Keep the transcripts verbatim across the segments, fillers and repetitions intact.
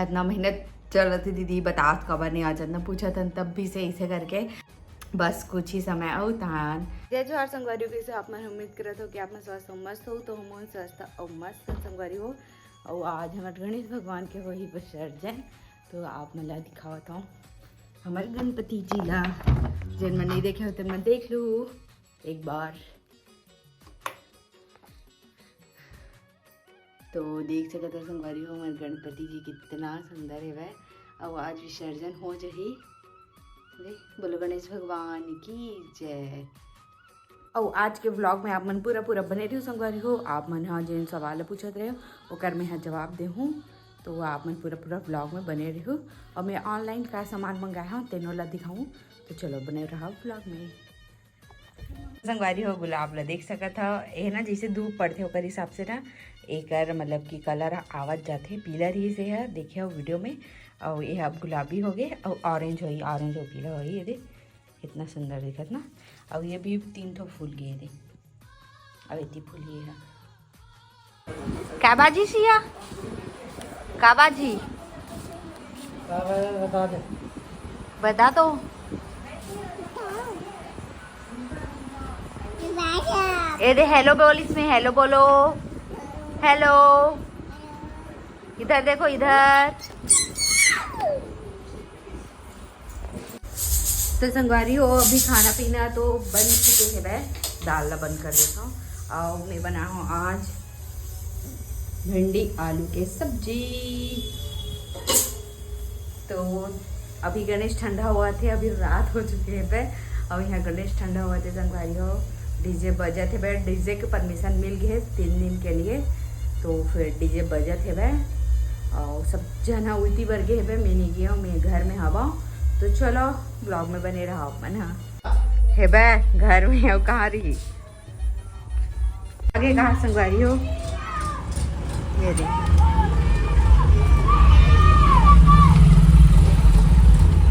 इतना मेहनत चलत हे दीदी, बतात काबर नहीं आ जात ना, पूछत हन तब भी से इसे करके। बस कुछ ही समय अउ तान। जय जोहार संगवारी हो, कइसे आप मन? उम्मीद करत हो कि आप मन स्वस्थ अउ मस्त हो, तो हम स्वस्थ अउ मस्त हन संगवारी हो। अउ आज हमर गणेश भगवान के होही विसर्जन, तो आप मन ला दिखावत हूँ हमर गणपति जी ला। जेन मन नहीं देखे हो, तेन मन देख लू एक बार। तो देख सकत हो संगवारी हो, हमर गणपति जी कितना सुंदर हेवय। अउ आज विसर्जन हो जही। ले, बोलो गणेश भगवान की जय। अउ आज के vlog में आप मन पूरा पूरा बने रहियो संगवारी हो। आप मन ह जेन सवाल पूछत रहे, ओकर मैं ह जवाब देहूँ, तो आप मन पूरा पूरा vlog में बने रहियो। अउ मैं online का सामान मंगाए हूँ, तेनो ला दिखाऊँ, तो चलो बने रहा vlog में। संगवारी हो, गुलाब ला देख सकत हव, एह ना जैसे धूप पड़थे ओकर हिसाब से ना एकर मतलब कि colour ह आवत जाथे। पीला रहिस एह, देखे हो video में, अउ एह अब गुलाबी हो गे, अउ orange होई, orange अउ पीला होई। ये दे कितना सुंदर दिखत ना। अउ ये भी तीन ठो फूल गे दे, अउ एती फूल ये ह। का बाजी सिया? का बाजी? बता दे। बता तो। ए दे, hello बोल, इसमें hello बोलो। Hello। इधर देखो, इधर। तो संगवारी हो, अभी खाना पीना तो बन चुके हेवय। दाल ला बंद कर देता हूँ। अउ मैं बना हूँ आज भिंडी आलू के सब्जी। तो अभी गणेश ठंडा होवत हे, अभी रात हो चुके हेवय। अउ यहाँ गणेश ठंडा होवत हे संगवारी हो, DJ बजत हेवय। DJ के permission मिल गे हे तीन दिन के लिए, तो फिर DJ बजत हेवय। अउ सब झन ह उती बर गे हेवय, मैं नहीं गे हूँ, मैं घर में हवं। तो चलो vlog में बने रहा अपन ह। हेबे घर में हो, कहाँ रही? आगे कहाँ संगवारी हो? ये दे।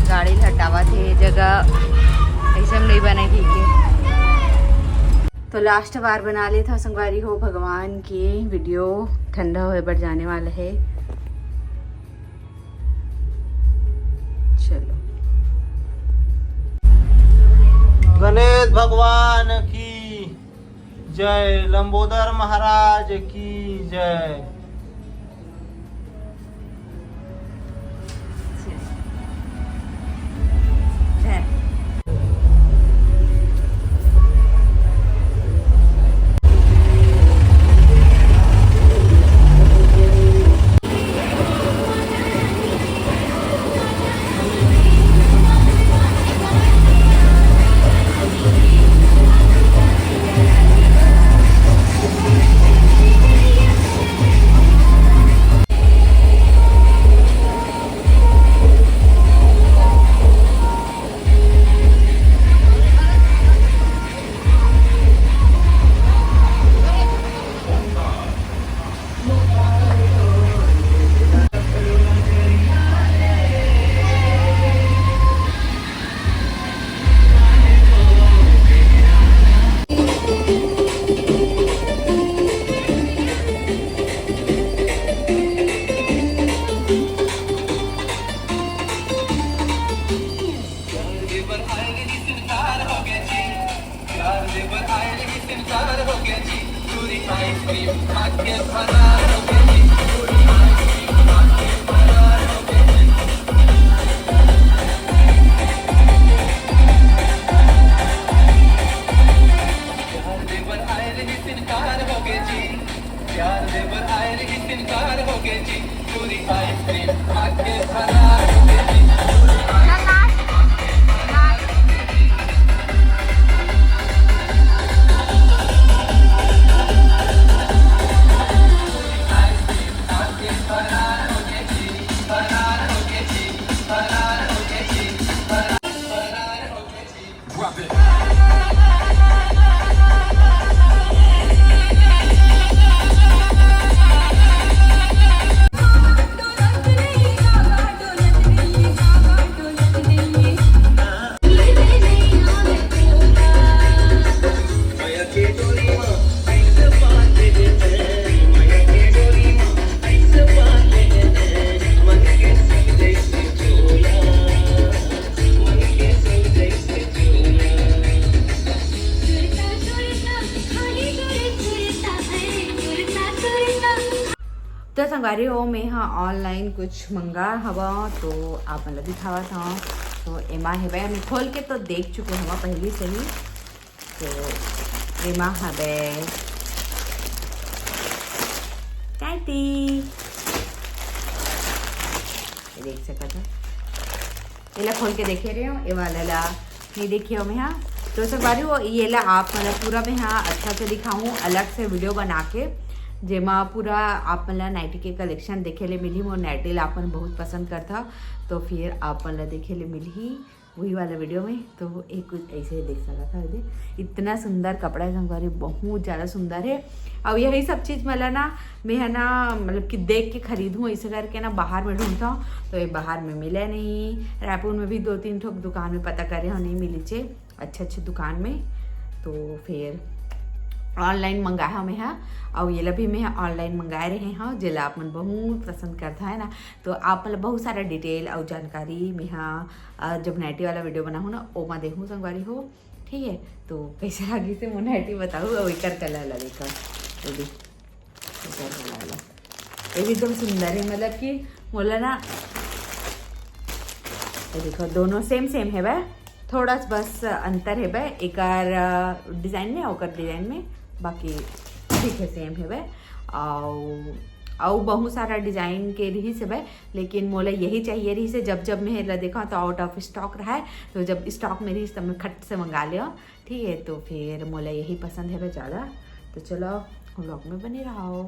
गाड़ी ल हटावत हे, जगह ऐसे में नहीं बने, ठीक है। तो last बार बना लेत हव संगवारी हो भगवान के video, ठंडा होए बर जाने वाला हे। चलो। गणेश भगवान की जय, लंबोदर महाराज की जय। अरे ओ, मैं हा ऑनलाइन कुछ मंगा हवा, तो आप मन ला दिखावत हव। तो एमा हेबे, मैं खोल के तो देख चुके हवा पहली से ही। तो एमा हबे टैटी, ये देख सकत हो, एला खोल के देखे रहे हो, ये वाला ला नहीं देखे हो मैं हा। तो संगवारी हो, ये ला आप मन ला पूरा मैं हा अच्छा से दिखाऊं अलग से वीडियो बना के, जेमा पूरा आप मन ला नाइटी के कलेक्शन देखे ले मिलही। मोर नाइटी ला आप मन बहुत पसंद करथा, तो फिर आप मन ला देखे ले मिलही वही वाला वीडियो में। तो एक कुछ ऐसे ही देख सकत हव, ये दे, इतना सुंदर कपड़ा है संगवारी, बहुत ज़्यादा सुंदर है। और यही सब चीज़ मला ना, मैं है ना, मतलब कि देख के खरीदूँ, ऐसे करके ना बाहर में ढूंढता हूँ, तो ये बाहर में मिले नहीं। रायपुर में भी दो तीन ठोक दुकान में पता करे हो, नहीं मिली चे अच्छे अच्छे दुकान में। तो फिर ऑनलाइन मंगाया मैं हा, और ये ला भी मैं ऑनलाइन मंगाए रहे हव, जेला आप मन बहुत पसंद करता है ना। तो आप मन ला बहुत सारा डिटेल और जानकारी मैं हा, अ, जब नाइटी वाला वीडियो बनाहूँ ना, ओमा देहूँ संगवारी हो, ठीक है। तो कैसे लागिस मोर नाइटी बताहू, और एकर कलर ला देखा, ये देख, एकर कलर ला, ये भी एकदम सुंदर है, मतलब कि मोला ना, ये देखो दोनों सेम सेम हेबे, थोड़ा सा बस अंतर हेबे एकर डिजाइन में, ओकर डिजाइन में, बाकी ठीक है, सेम हेबे। और और बहुत सारा डिजाइन के रहिस हेबे, लेकिन मोला यही चाहिए रहिस हे। जब जब मैं एला देखा तो आउट ऑफ स्टॉक रहा है, तो जब स्टॉक में रहिस तब मैं खट से मंगा लिया, ठीक है। तो फिर मोला यही पसंद हेबे ज़्यादा। तो चलो, व्लॉग में बने रहो।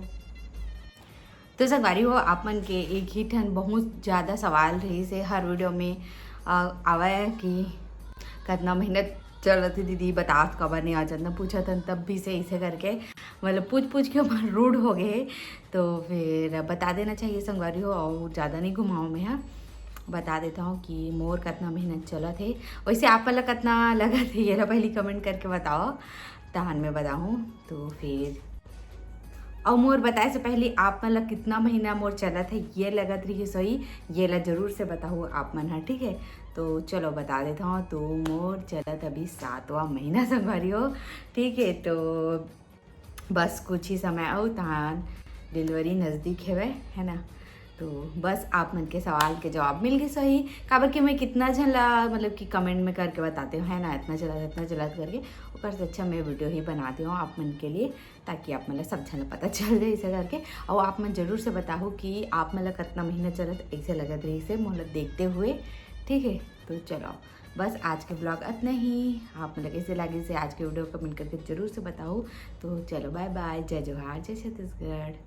तो संगवारी हो, आप मन के एक ही ठन बहुत ज़्यादा सवाल रहिस हे हर वीडियो में, अ, आवे कि कितना मेहनत चलत हे दीदी, बतात काबर नहीं आ जात ना, पूछत हन तब भी से इसे करके, मतलब पूछ पूछ के मन रूड हो गए। तो फिर बता देना चाहिए संगवारी हो, और ज़्यादा नहीं घुमाओ मैं हा, बता देता हूँ कि मोर कितना मेहनत चलत हे। वैसे आप मन ला कितना लगत हे, ये ला पहली कमेंट करके बताओ, तहन मैं बताहूँ। तो फिर और मोर बताए से पहले आप मन ला कितना महीना मोर चलत है, ये लगत रही सोई, ये ला जरूर से बताहू आप मन हा, ठीक है। तो चलो बता देता हूँ, तो मोर चलत अभी सातवां महीना संगवारी हो, ठीक है। तो बस कुछ ही समय अउ तहान डिलीवरी नज़दीक हेवय, है ना। तो बस आप मन के सवाल के जवाब मिल गई सही, काबर कि मैं कितना झन ला मतलब कि कमेंट में करके बताते हूँ, है ना, इतना चलत, इतना चलत करके, ओकर से अच्छा मैं वीडियो ही बनाती हूँ आप मन के लिए, ताकि आप मन ला सब झन ला पता चल जाए ऐसे करके। और आप मन जरूर से बताहू कि आप मन ला कितना महीना चलत ऐसे लगत रही से मोला देखते हुए, ठीक है। तो चलो, बस आज के ब्लॉग इतना ही। आप मन ला कैसे लागे से आज के वीडियो कमेंट करके जरूर से बताहू। तो चलो, बाय बाय, जय जोहार, जय छत्तीसगढ़।